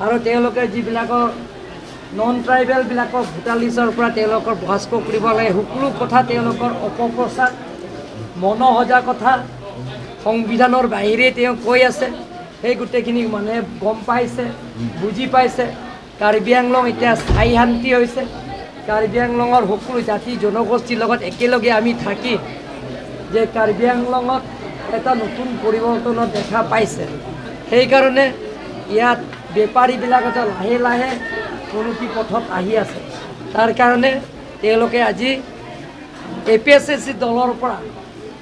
আৰু তেওঁলোকে যিবিলাকৰ নন ট্ৰাইবেলবিলাকক ভোটাৰ লিষ্টৰ পৰা তেওঁলোকৰ বহিষ্কাৰ কৰিব লাগে, সকলো কথা তেওঁলোকৰ অপপ্ৰচাৰ, মনসজা কথা, সংবিধানৰ বাহিৰে তেওঁ কৈ আছে। সেই গোটেইখিনি মানুহে গম পাইছে, বুজি পাইছে। কাৰ্বি আংলং এতিয়া স্থায়ী শান্তি হৈছে। কাৰ্বি আংলঙৰ সকলো জাতি জনগোষ্ঠীৰ লগত একেলগে আমি থাকি যে কাৰ্বি আংলঙত এটা নতুন পৰিৱৰ্তনৰ দেখা পাইছে। সেইকাৰণে ইয়াত বেপাৰীবিলাক এটা লাহে লাহে উন্নতি পথত আহি আছে। তাৰ কাৰণে তেওঁলোকে আজি এপিএছএছ চি দলৰ পৰা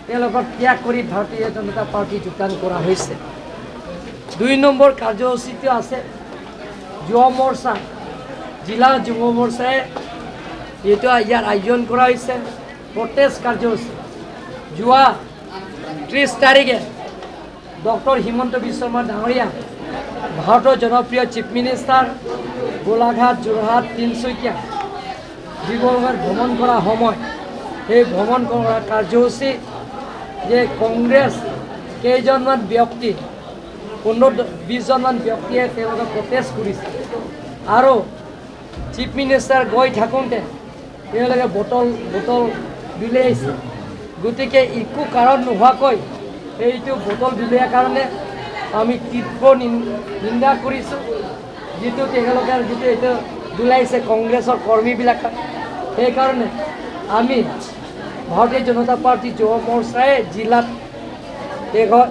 তেওঁলোকক ত্যাগ কৰি ভাৰতীয় জনতা পাৰ্টী যোগদান কৰা হৈছে। 2 নম্বৰ কাৰ্যসূচীটো আছে যুৱ মৰ্চা, জিলা যুৱ মৰ্চাই এইটো ইয়াৰ আয়োজন কৰা হৈছে প্ৰটেষ্ট কাৰ্যসূচী। যোৱা 30 তাৰিখে ডক্টৰ হিমন্ত বিশ্ব শৰ্মা ডাঙৰীয়া, ভাৰতৰ জনপ্ৰিয় চিফ মিনিষ্টাৰ, গোলাঘাট, যোৰহাট, তিনিচুকীয়া, ডিব্ৰুগড় ভ্ৰমণ কৰা সময় সেই ভ্ৰমণ কৰা কাৰ্যসূচী যে কংগ্ৰেছ কেইজনমান ব্যক্তি, 15-20জনমান ব্যক্তিয়ে তেওঁলোকে প্ৰটেষ্ট কৰিছে আৰু চিফ মিনিষ্টাৰ গৈ থাকোঁতে তেওঁলোকে বটল বটল দলিয়াইছে। গতিকে একো কাৰণ নোহোৱাকৈ সেইটো বটল দলিওৱাৰ কাৰণে আমি তীব্ৰ নিন্দা কৰিছোঁ। যিটো তেওঁলোকে যিটো এইটো দলিয়াইছে কংগ্ৰেছৰ কৰ্মীবিলাক, সেইকাৰণে আমি ভাৰতীয় জনতা পাৰ্টী যুৱ মৰ্চাই জিলাত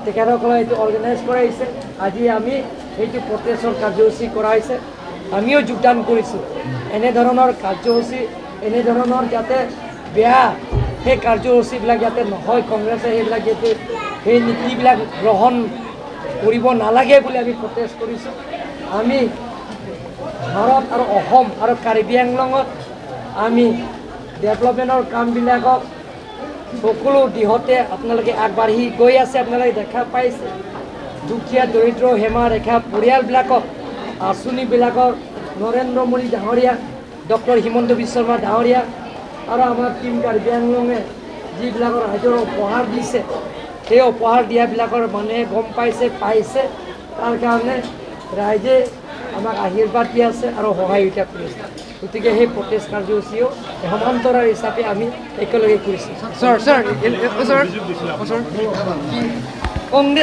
তেখেতসকলে এইটো অৰ্গেনাইজ কৰাইছে। আজি আমি সেইটো প্ৰটেষ্টৰ কাৰ্যসূচী কৰা হৈছে, আমিও যোগদান কৰিছোঁ। এনেধৰণৰ কাৰ্যসূচী, এনেধৰণৰ যাতে বেয়া সেই কাৰ্যসূচীবিলাক যাতে নহয়, কংগ্ৰেছে সেইবিলাক যাতে সেই নীতিবিলাক গ্ৰহণ কৰিব নালাগে বুলি আমি প্ৰটেষ্ট কৰিছোঁ। আমি ভাৰত আৰু অসম আৰু কাৰ্বি আংলঙত আমি ডেভেলপমেণ্টৰ কামবিলাকক সকলো দিশতে আপোনালোকে আগবাঢ়ি গৈ আছে, আপোনালোকে দেখা পাইছে। দুখীয়া দৰিদ্ৰ সীমা ৰেখা পৰিয়ালবিলাকক আঁচনিবিলাকৰ নৰেন্দ্ৰ মোদী ডাঙৰীয়া, ডক্টৰ হিমন্ত বিশ্ব শৰ্মা ডাঙৰীয়া আৰু আমাৰ টীম কাৰ্বি আংলঙে যিবিলাকৰ ৰাইজৰ উপহাৰ দিছে, সেই উপহাৰ দিয়াবিলাকৰ মানুহে গম পাইছে পাইছে। তাৰ কাৰণে ৰাইজে আমাক আশীৰ্বাদ দি আছে আৰু সহায়িতা কৰিছে। গতিকে সেই প্ৰটেষ্ট কাৰ্যসূচীও সমান্তৰাল হিচাপে আমি একেলগে কৰিছোঁ। Sir, sir, sir, sir. Congress.